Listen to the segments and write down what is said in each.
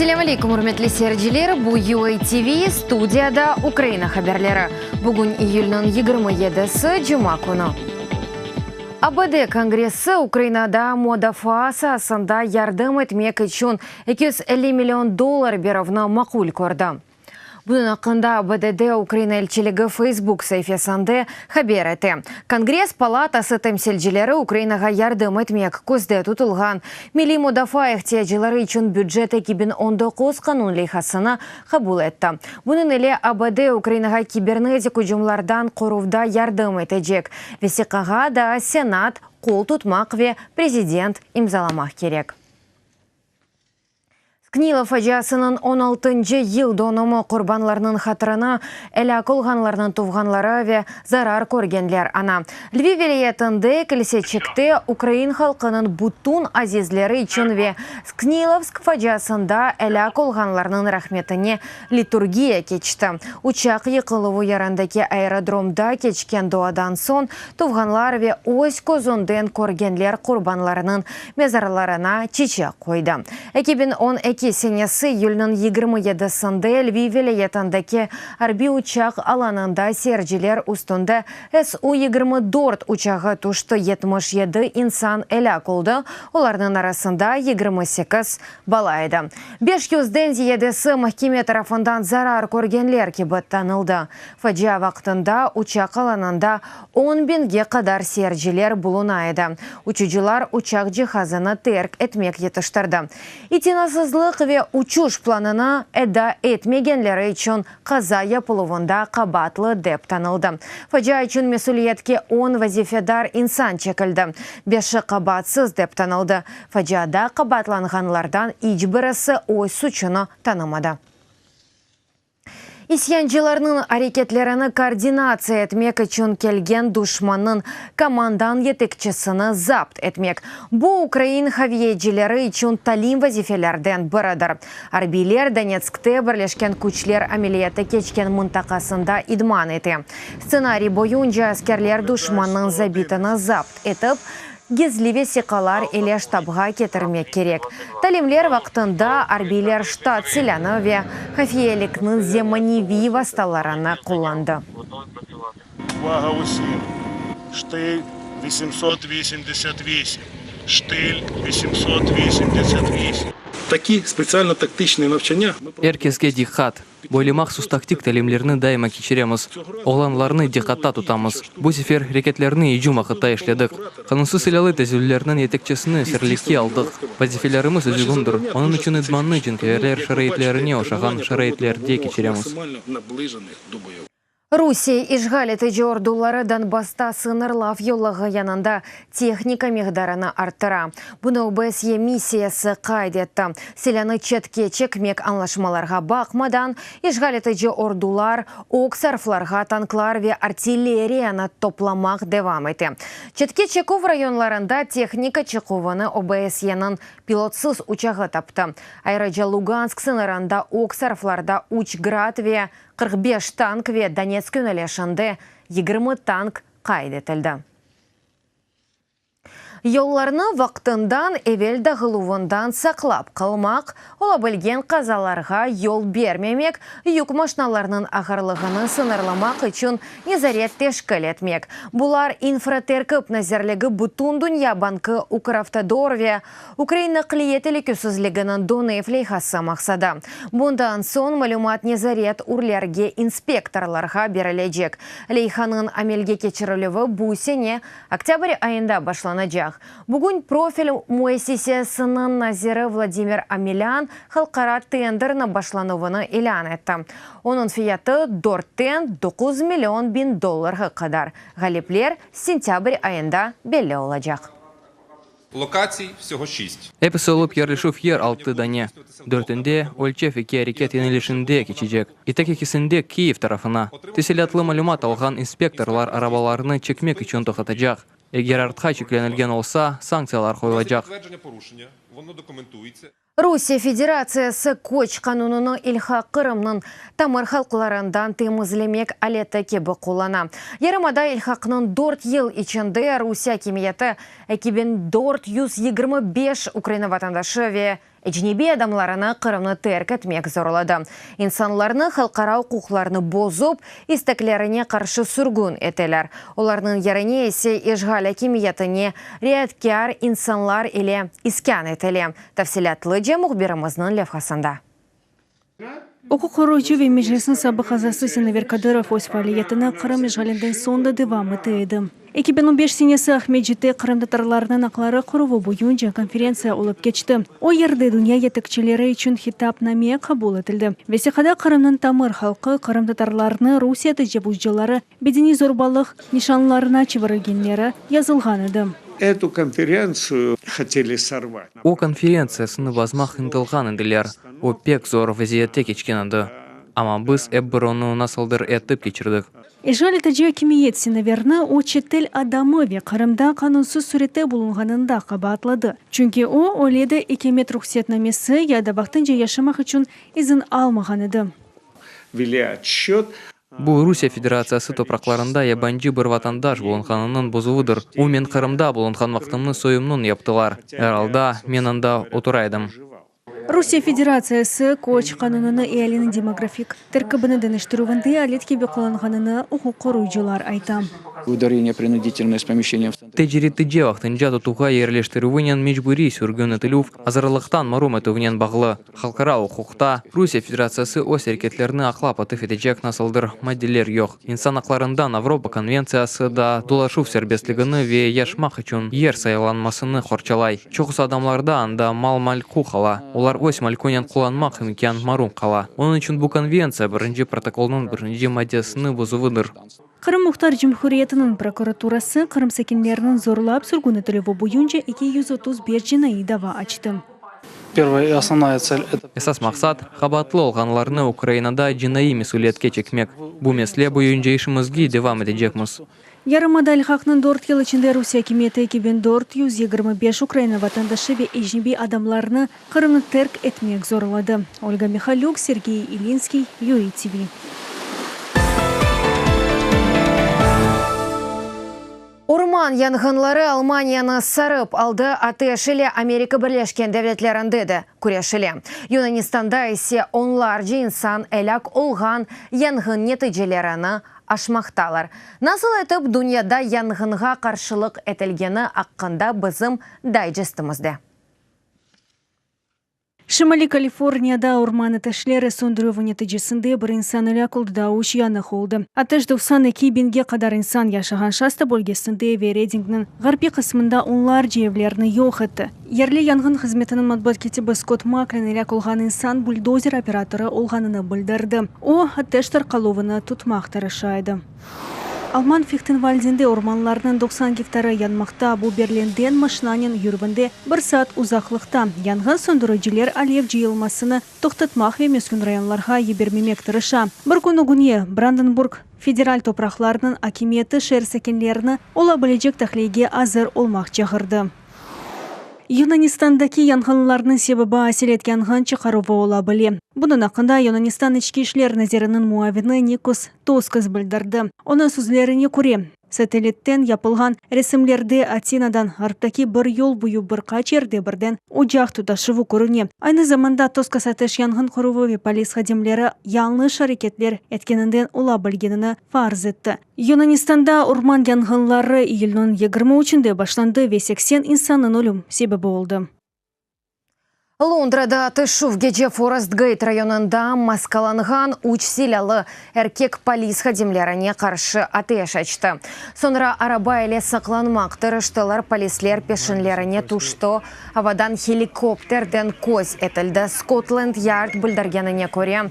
Selâm aleykum, ürmetli seyirciler! Bu UA TV, studiyada Ukraina haberleri. Bugün iyülniñ 27-si, cuma künü. ABD Kongressi Ukrainada mudafaa saasında yardım etmek içün 250 million dollar berüvni maqul kördi. Bunıñ aqqında ABD-de Ukraina elçiligi Facebook saifesinde haber ete. Kongress palatası temsilcileri Ukrainağa yardım etmek közde tutulğan Milliy mudafaa ihtiyacları içün bücet 2019 qanun leyhasını qabul etti. Bunıñ ile ABD Ukrainağa kibernetik ücümlardan qoruvda yardım etecek. Vesiqağa daa Senat qol tutmaq ve prezident imzalamaq kerek. Sknilo faciasınıñ on altıncı yıl dönümi qurbanlarnıñ hatırına elâk olğanlarnıñ tuvğanları ve zarar körgenler aña. Lviv vilâyetinde kilseçikte ukrain halqınıñ bütün azizleri içün ve Sknilovsk faciasında elâk olğanlarnıñ rahmetine liturgiya keçti. Uçaq yıqıluvı yerindeki aerodromda keçken duadan soñ tuvğanlar ve öz közünden körgenler qurbanlarınıñ mezarlarına çiçek qoydı. 2012 senesi iyülniñ 27-sinde Lviv vilâyetindeki arbiy uçaq alanında seyirciler üstünde SU 24 uçağı tüşti, 77 insan elâk oldı, olarnıñ arasında 28 bala edi. Beş yüzden ziyadesi mahkeme tarafından zarar körgenler kibi tanıldı. Facia vaqtında uçaq alanında on biñge qadar seyirciler buluna edi. Uçucılar uçaq cihazını terk etmek yetiştirdi. İtinasızlıq ve uçuş planını eda etmegenleri içün qaza yapıluvında qabaatlı dep tanıldı. Facia içün mesüliyetke on vazifedar insan çekildi, beşi qabaatsız dep tanıldı. Faciada qabaatlanğanlardan iç birisi öz suçunı tanımadı. İsyancılarnıñ areketlerini koordinatsiya etmek içün kelgen duşmannıñ komandan yetekçisini zapt etmek, bu ukrain haviyecileri içün talim vazifelerden biridir. Arbiyler Donetskte Birleşken Küçler ameliyatı keçken mıntaqasında idman ete. Stsenariy boyunca askerler duşmannıñ zabitini zapt etip, gizli vesiqalar ile ştabğa ketirmek kerek. Talimler vaqtında arbiyler ştat silânı ve hafiyelikniñ zemaneviy vastalarını qullandı. Uvaga usim! Ştil 888! Ştil 888! Taki spetsialno-taktiçni navçanâ Er keske diqqat! Böyle mahsus taktik talimlerni daima keçiremiz. Oğlanlarnı diqqatta tutamız. Bu sefer reketlerni icüm vaqıtta işledik. Qanunsız silâlı tezüllerniñ yetekçisini esirlikke aldıq. Vazifelerimiz özgündir, onıñ içün idmannı cenkâverler şaraitlerine oşağan şaraitlerde keçiremiz. Rusiye işğal etici orduları Donbassta sıñırlav yollığı yanında tehnika miqdarını arttıra. Bunı OBSYE missiyası qayd etti. Silânı çetke çekmek añlaşmalarğa baqmadan, işğal etici ordular ög sarflarğa tanklar ve artilleriyanı toplamaq devam ete. Çetke çeküv rayonlarında tehnika çıquvını OBSYEniñ pilotsız uçağı taptı. Ayrıca Lugansk sıñırında ög sarflarda üç Grad ve 45 tank ve Donetsk yönelişinde 20 tank qayd etildi. Yollarnı vaqtından evel dağıluvından saqlap qalmaq, ola bilgen qazalarğa yol bermemek, yük maşnalarnıñ ağırlığını sıñırlamaq içün nezaret teşkil etmek, bular İnfraterkip nazirligi Bütündünya bankı Ukravtodor ve Ukrain naqliye telükesizliginiñ Donev leyhası maqsadı. Bundan soñ malümat nezaret ürlerge inspektorlarğa berilecek. Leyhanıñ amelge keçirilüvi bu sene oktâbr ayında başlanacaq. Bugün profil müessisesiniñ naziri Vladimir Omelân halqara tenderni başlanuvını ilân etti. Onıñ fiyatı dörtten doquz million biñ dollarğa qadar. Ğalipler sentâbr ayında belli olacaq. Lokatsiy vsego şist. Episi olıp yerleşüv yer altı dane, dörtünde ölçev eki areket yönelişinde keçecek, tek ekisinde Kiyev tarafına. Tefsilâtlı malümat alğan inspektorlar arabalarnı çekmek içün toqtatacaq. Eger artqaç yüklenilgen olsa, sanktsiyalar qoyulacaq. Rusiye Federatsiyası köç qanunını ilhaq Qırımnıñ tamır halqlarından temizlemek aleti kibi qullana. Yarımada ilhaqnıñ dört yıl içinde Rusiye akimiyeti 2425 Ukraina vatandaşı ve. Ecnebiy adamlarını Qırımnı terk etmek zorladı. İnsanlarnı halqara uquqlarnı bozup, isteklerine qarşı sürgün eteler. Olarnıñ yerine ise işğal akimiyetine riayetkâr insanlar ile iskân etile. Tafsilâtlıca mühbirimizniñ levhasında. Uquq qoruyıcı ve Meclisniñ sabıq azası Sinaver Kadırov öz faaliyetini Qırım işğalinden soñ da devam ete edi. 2015 senesi Aqmescitte qırımtatarlarnıñ aqları qoruvı boyunca konferentsiya olıp keçti. O yerde dünya yetekçileri içün hitapname qabul etildi. Vesiqada Qırımnıñ tamır halqı, qırımtatarlarnı Rusiye tecavuzcıları bedeniy zorbalıq nişanlarına çevirilgenleri yazılğan edi. Etu konferentsiyu hoteli sorvat. O konferentsiyasını bozmaq ıntılğan ediler. O pek zor vaziyette keçken edi. Amma biz ep bir onı nasıldır etip keçirdik. İşğal etici akimiyet Sinaverni o çetel adamı ve Qırımda qanunsız sürette bulunğanında qabaatladı, çünki o, öyle de ikâmet ruhsetnamesi ya da vaqtınca yaşamaq içün izin almağan edi. Veli otçöt. Bu, Rusiye Federatsiyası topraqlarında yabancı bir vatandaş bulunğanınıñ bozuvıdır. O, men Qırımda bulunğan vaqtımnı soyumnıñ yaptılar. Er alda, men anda otura edim. Rusiye Federatsiyası köç qanunını ealiniñ demografik terkibini deñiştirüvinde alet kibi qullanğanını uquq qoruyıcılar ayta. Vıdvoreniye prinuditelnoye s pomeşçeniyem v. Tecritici vaqtınca tutuvğa yerleştirüvinen mecburiy sürgün etilüv, azırlıqtan marum etüvnen bağlı. Halqara uquqta Rusiye Federatsiyası öz areketlerini aqlap atıf etecek nasıldır maddeler yoq. İnsan aqlarından Avropa konventsiyası da dolaşuv serbestligini ve yaşmaq içün yer saylanmasını qorçalay. Çoqusı adamlarda anda mal-malkü qala, olar öz malkünen qullanmaq imkân marum qala. Onıñ içün bu konventsiya birinci protokolnıñ birinci maddesini bozuvıdır. Qırım Muhtar Cumhuriyetiniñ prokuraturası Qırım sakinleriniñ zorlap sürgün etilüvi boyunca 235 cinaiy dava açtı. Pervaya i osnovnaya tsel, eto. Esas maqsat, qabaatlı olğanlarnı Ukrainada cinaiy mesüliyetke çekmek. Bu mesele boyunca işimizge devam etecekmiz. Yarımada ilhaqnıñ dört yıl içinde Rusiye akimiyeti 2425 Ukraina vatandaşı ve ecnebiy adamlarnı Qırımnı terk etmek zorladı. Olga Mihalük, Sergey İlinskiy, UATV. Orman yanğınları Almaniyanı sarıp aldı, ateş ile Amerika Birleşken Devletlerinde de küreşile. Yunanistanda ise onlarca insan elâk olğan yanğın neticelerini aşmaqtalar. Nasıl etip dünyada yanğınğa qarşılıq etilgeni aqqında bizim daycestimizde. Şimaliy Kaliforniyada orman ateşleri söndürüvi neticesinde bir insan elâk oldı, daa üç yanıq oldı. Ateş 92 biñge qadar insan yaşağan Şasta bölgesinde ve Redingniñ ğarbiy qısmında onlarca evlerni yoq etti. Yerli yanğın hızmetiniñ matbuat kâtibi Skott Maklin elâk olğan insan buldozer operatorı olğanını bildirdi. O, ateş tarqaluvını tutmaq tırışa edi. Alman Fihtenvaldinde ormanlarnıñ 90 gektarı yanmaqta, bu Berlinden maşinanen yürüvinde bir saat uzaqlıqta. Yanğın söndüriciler alev cıyılmasını toqtatmaq ve meskün rayonlarğa yibermemek tırışa. Bir kün ögüne Brandenburg federal topraqlarınıñ akimiyeti şeer sakinlerini ola bilecek tahliyege azır olmaq çağırdı. Yunanistandaki yanğınlarnıñ sebebi aselet yanğın çıqaruvı ola bile. Bunıñ aqqında Yunanistan İçki işler naziriniñ muavini Nikos Toskas bildirdi. Onıñ sözlerine köre, satellitten yapılğan resimlerde Atinadan ğarptaki bir yol boyu bir qaç yerde birden ocaq tutaşuvı körüne. Aynı zamanda Toskas ateş yanğın qoruvı ve polis hadimleri yañlış areketler etkeninden ola bilgenini farz etti. Yunanistanda orman yanğınları iyülniñ 23-nde başlandı ve 80 insannıñ ölüm sebebi oldı. Londrada atışuv gece Forest Geyt rayonında maskalanğan üç silâlı erkek polis hadimlerine qarşı ateş açtı. Soñra araba ile saqlanmaq tırıştılar, polisler peşinlerine tüşti, avadan helikopterden köz etildi. Scotland Yard bildirgenine köre,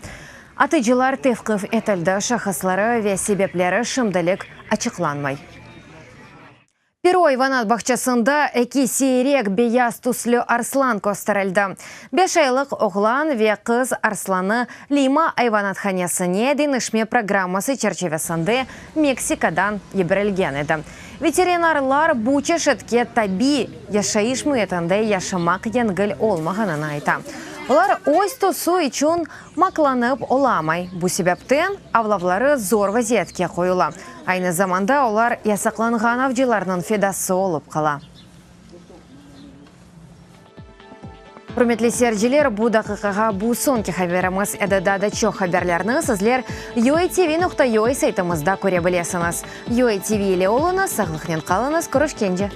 atıcılar tevqif etildi, şahısları ve sebepleri şimdilik açıqlanmay. Peru ayvanat bağçasında eki siyrek beyaz tüslü arslan kösterildi. Beş aylıq oğlan ve qız arslanı Lima ayvanathanesine deñişme programması çerçivesinde Meksikadan yiberilgen edi. Veterinarlar bu çeşitke tabiiy yaşayış müitinde yaşamaq yengil olmağanını ayta. Olar öz tüsü içün Maqlanıp olamay, bu sebepten avlavları zor vaziyetke qoyula. Aynı zamanda olar yasaqlanğan avcılarnıñ fedası olıp qala. Ürmetli seyirciler, bu daqiqağa bu soñki haberimiz edi. Daa da çoq haberlerni sizler uatv nokta ua saytımızda köre bilesiñiz. UATV ile oluñız, sağlıqnen qalıñız, körüşkence!